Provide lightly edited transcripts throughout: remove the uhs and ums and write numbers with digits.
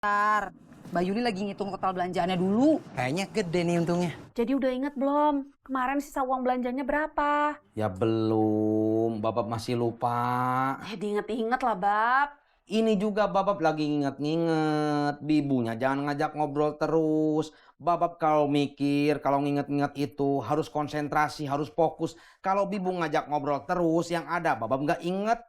Bentar, Mbak Yuli lagi ngitung total belanjaannya dulu. Kayaknya gede nih untungnya. Jadi udah inget belum? Kemarin sisa uang belanjanya berapa? Ya belum, Bapak masih lupa. Diinget-inget lah, Bab. Ini juga Bapak lagi nginget-nginget. Bibunya jangan ngajak ngobrol terus. Bapak kalau mikir, kalau nginget-nginget itu harus konsentrasi, harus fokus. Kalau Bibu ngajak ngobrol terus, yang ada Bapak nggak inget.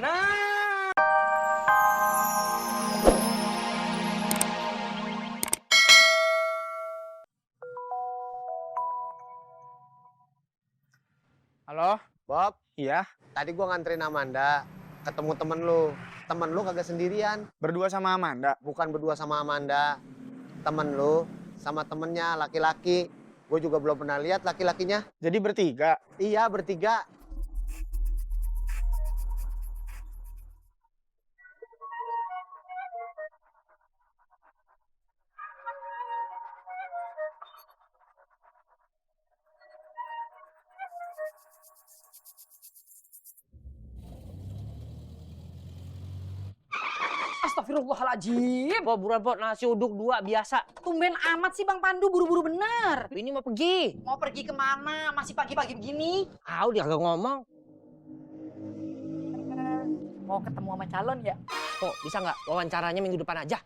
Nah! Halo, Bob, iya, tadi gua nganterin Amanda ketemu temen lu. Temen lu kagak sendirian, berdua sama Amanda. bukan berdua sama Amanda. Temen lu sama temennya laki-laki. Gue juga belum pernah lihat laki-lakinya. Jadi bertiga. Iya, bertiga. Astagfirullahaladzim. Pok, buruan Pok, nasi uduk 2 biasa. Tumben amat sih Bang Pandu, buru-buru bener. Ini mau pergi. Mau pergi kemana? Masih pagi-pagi begini? Dia kagak ngomong. Mau ketemu sama calon ya? Pok, bisa nggak wawancaranya minggu depan aja?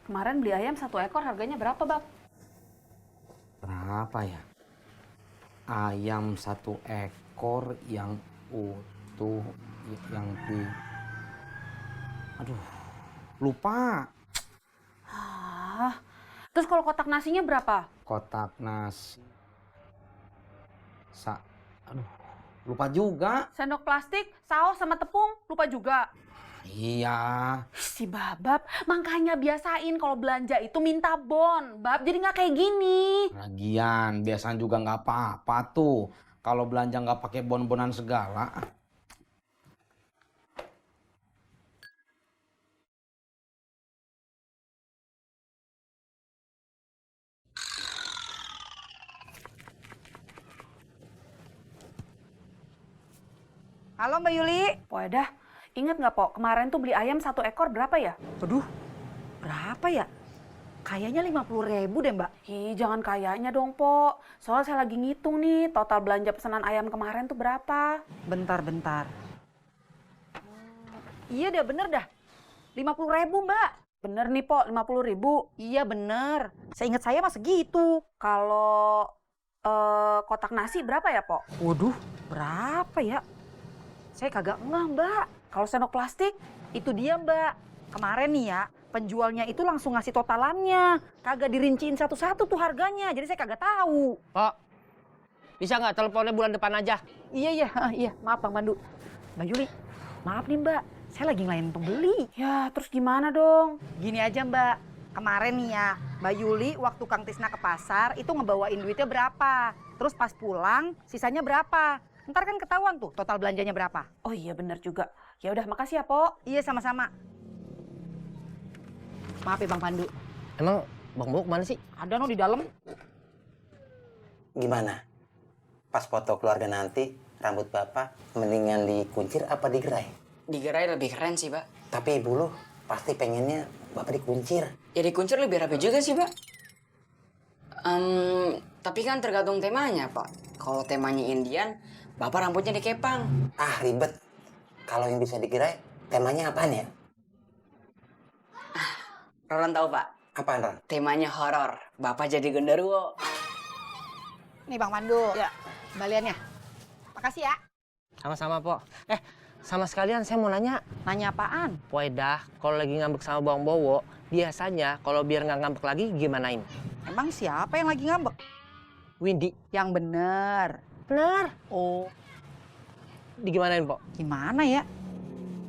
Kemarin beli ayam 1 ekor harganya berapa, Bab? Berapa ya? Ayam 1 ekor yang utuh, yang di... Aduh, lupa. Terus kalau kotak nasinya berapa? Kotak nasi. Aduh, lupa juga. Sendok plastik, saus sama tepung, lupa juga. Iya. Si Babab, makanya biasain kalau belanja itu minta bon, Bab. Jadi nggak kayak gini. Lagian, biasanya juga nggak apa-apa tuh. Kalau belanja nggak pakai bon-bonan segala. Halo Mbak Yuli. Dah, ingat nggak Pok, kemarin tuh beli ayam 1 ekor berapa ya? Aduh, berapa ya? Kayaknya 50.000 deh Mbak. Jangan kayaknya dong Pok. Soalnya saya lagi ngitung nih, total belanja pesanan ayam kemarin tuh berapa. Bentar. Iya dah, bener dah. 50.000 Mbak. Bener nih Pok, 50.000. Iya bener. Seingat saya mah segitu. Kalau kotak nasi berapa ya Pok? Waduh, berapa ya? Saya kagak ngeh Mbak. Kalau sendok plastik, itu dia Mbak. Kemarin nih ya, penjualnya itu langsung ngasih totalannya. Kagak dirinciin satu-satu tuh harganya, jadi saya kagak tahu. Pok, bisa nggak teleponnya bulan depan aja? Iya, maaf Bang Pandu. Mbak Yuli, maaf nih Mbak, saya lagi ngelayanin pembeli. Ya, terus gimana dong? Gini aja Mbak, kemarin nih ya, Mbak Yuli waktu Kang Tisna ke pasar itu ngebawain duitnya berapa. Terus pas pulang, sisanya berapa. Ntar kan ketahuan tuh total belanjanya berapa. Oh iya bener juga. Ya udah makasih ya Pok. Iya sama-sama. Maaf ya Bang Pandu. Emang Bang Bo kemana sih? Ada no di dalam. Gimana? Pas foto keluarga nanti, rambut Bapak mendingan dikuncir apa digerai? Digerai lebih keren sih, Pak. Tapi ibu lu pasti pengennya Bapak dikuncir. Ya dikuncir lebih rapi juga sih, Pak. Tapi kan tergantung temanya, Pak. Kalau temanya Indian, Bapak rambutnya dikepang. Ah, ribet. Kalau yang bisa digerai, temanya apaan ya? Roran tahu, Pak. Apaan, Ron? Temanya horor. Bapak jadi genderuwo. Nih Bang Pandu. Ya. Kembaliannya. Makasih ya. Sama-sama Pok. Sama sekalian saya mau nanya. Nanya apaan? Dah, kalau lagi ngambek sama Bang Bowo, biasanya kalau biar nggak ngambek lagi gimanain? Emang siapa yang lagi ngambek? Windy. Yang bener. Bener. Oh. Digimanain, Pok? Gimana ya?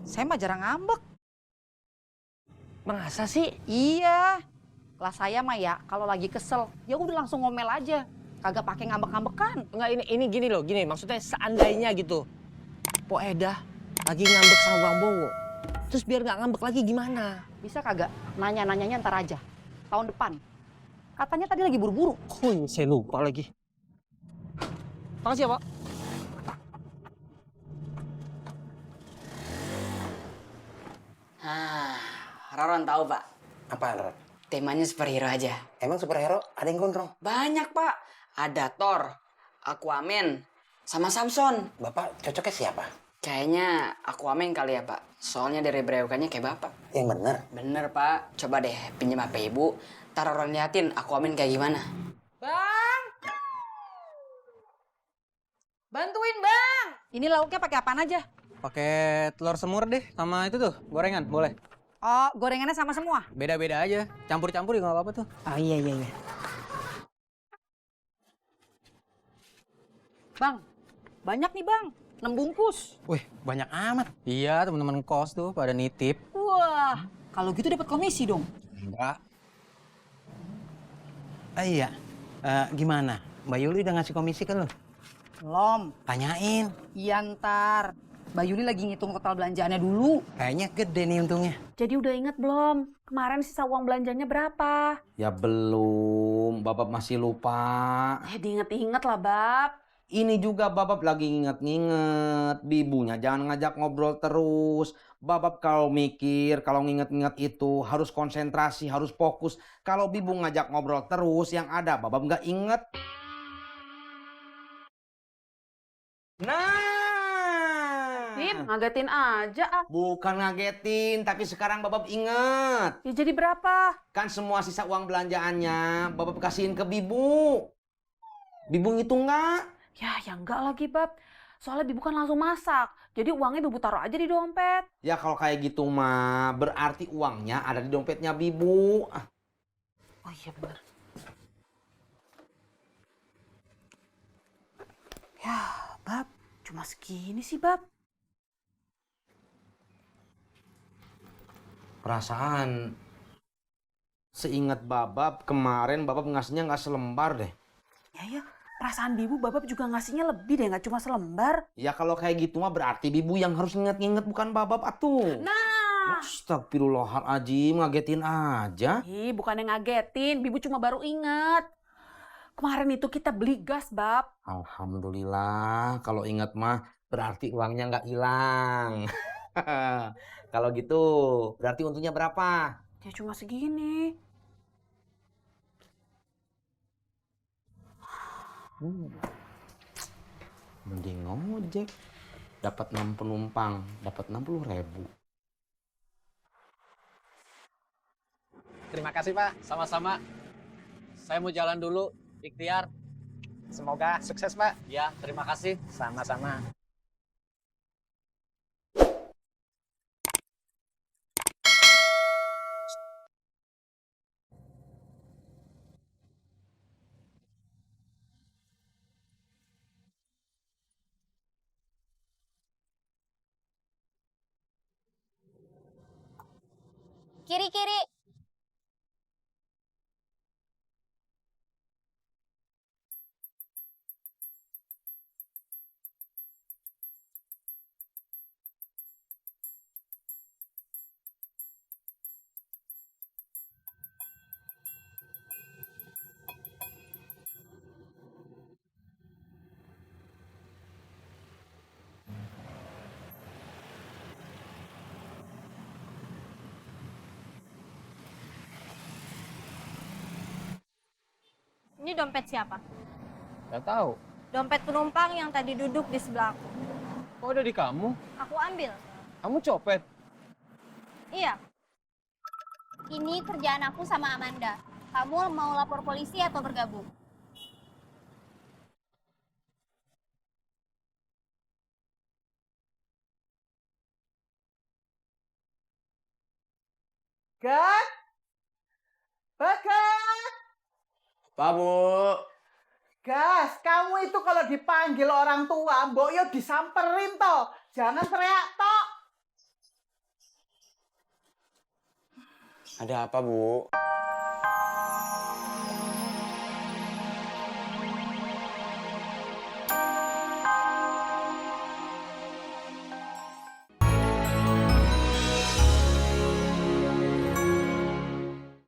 Saya mah jarang ngambek. Masa sih? Iya. Lah saya mah ya kalau lagi kesel, ya udah langsung ngomel aja. Kagak pakai ngambek-ngambekan. Enggak, ini gini loh, gini. Maksudnya seandainya gitu. Pok Eda lagi ngambek sama Bang Bowo. Terus biar nggak ngambek lagi gimana? Bisa kagak? Nanya-nanyanya ntar aja. Tahun depan. Katanya tadi lagi buru-buru. Oh iya, saya lupa lagi. Makasih ya, Pak. Roron tahu pak, Apaan, Rod? temanya superhero aja. Emang superhero ada yang gondrong? Banyak pak, ada Thor, Aquaman, sama Samson. Bapak cocoknya siapa? Kayaknya Aquaman kali ya pak, soalnya dari berewokannya kayak bapak. Yang bener. Bener pak, coba deh pinjam HP ibu, ntar Roron liatin Aquaman kayak gimana. Bang! Bantuin bang! Ini lauknya pakai apaan aja? Pakai telur semur deh sama itu tuh, gorengan, boleh. Oh, gorengannya sama semua? Beda-beda aja, campur-campur juga nggak apa-apa tuh. Oh iya. Bang, banyak nih bang. 6 bungkus. Wih, banyak amat. Iya, teman-teman kos tuh pada nitip. Wah, kalau gitu dapat komisi dong. Enggak. Iya, gimana? Mbak Yuli udah ngasih komisi ke lu? Belum. Tanyain. Iya ntar. Mbak Yuli lagi ngitung total belanjaannya dulu. Kayaknya gede nih untungnya. Jadi udah inget belum? Kemarin sisa uang belanjanya berapa? Ya belum, Bapak masih lupa. Diinget-inget lah, Bab. Ini juga Bapak lagi nginget-nginget. Bibunya jangan ngajak ngobrol terus. Bapak kalau mikir, kalau nginget-nginget itu harus konsentrasi, harus fokus. Kalau Bibu ngajak ngobrol terus, yang ada Bapak nggak inget. Nah, Ngagetin aja ah. bukan ngagetin, tapi sekarang Bapak inget. Ya jadi berapa? Kan semua sisa uang belanjaannya Bapak kasihin ke Bibu. Bibu ngitung nggak? Ya enggak lagi, Bab. Soalnya Bibu kan langsung masak. Jadi uangnya Bibu taruh aja di dompet. Ya kalau kayak gitu mah berarti uangnya ada di dompetnya Bibu. Oh iya benar. Ya, Bab. Cuma segini sih, Bab. Perasaan seingat Babab kemarin Babab ngasihnya nggak selembar deh. Ya. Perasaan Bibu, Babab juga ngasihnya lebih deh, nggak cuma selembar. Ya kalau kayak gitu mah berarti Bibu yang harus nginget-nginget bukan Babab atuh. Nah. Astagfirullahaladzim, ngagetin aja. Bukan yang ngagetin. Bibu cuma baru ingat. Kemarin itu kita beli gas, Bab. Alhamdulillah, kalau ingat mah berarti uangnya nggak hilang. Kalau gitu, berarti untungnya berapa? Ya cuma segini. Mending ngojek. Dapat 6 penumpang, dapat 60.000. Terima kasih, Pak. Sama-sama. Saya mau jalan dulu, ikhtiar. Semoga sukses, Pak. Ya, terima kasih. Sama-sama. Kiri-kiri. Ini dompet siapa? Gak tahu. Dompet penumpang yang tadi duduk di sebelah aku. Kok ada di kamu? Aku ambil. Kamu copet? Iya. Ini kerjaan aku sama Amanda. Kamu mau lapor polisi atau bergabung? Bakat! Pak, Bu. Gas, kamu itu kalau dipanggil orang tua, mbok yo disamperin toh. Jangan teriak toh. Ada apa, Bu?